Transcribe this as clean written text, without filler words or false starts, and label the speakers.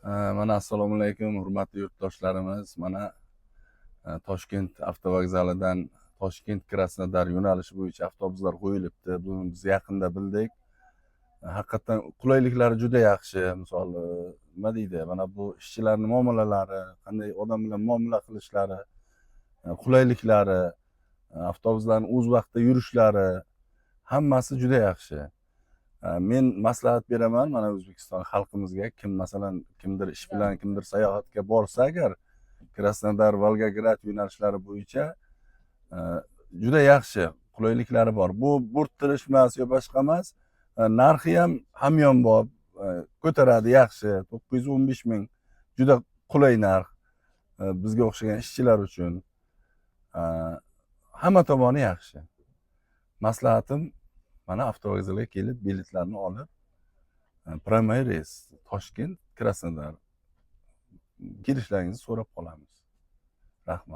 Speaker 1: Mana, assalomu alaykum, hurmatli yurtdoshlarimiz. Mana, Toshkent avtovokzalidan Toshkent – Krasnodar yo'nalishi bo'yicha avtobuslar qo'yilibdi. Buni biz yaqinda bildik. Haqiqatdan qulayliklari juda yaxshi. Misol, nima deydi, mana bu ishchilarni muomalalari, qanday odam bilan muomala qilishlari, qulayliklari, avtobuslarni o'z vaqtida yurishlari, hammasi juda yaxshi. Men maslahat beraman mana O'zbekiston xalqimizga, kim, masalan, kimdir ish bilan, kimdir sayohatga borsa agar, Krasnodar, Volgograd yo'nalishlari bo'yicha juda yaxshi qulayliklari bor. Bu bo'rttirish emas yo boshqa emas. Narxi ham hamyonbop, ko'taradi yaxshi, 915 ming, juda qulay narx bizga o'xshagan ishchilar uchun. Hamma tomoni yaxshi. Maslahatim, mana avtovokzalga kelib, biletlarni olib, прямой reys Toshkent – Krasnodar kelishlaringizni so'rab qolamiz. Rahmat.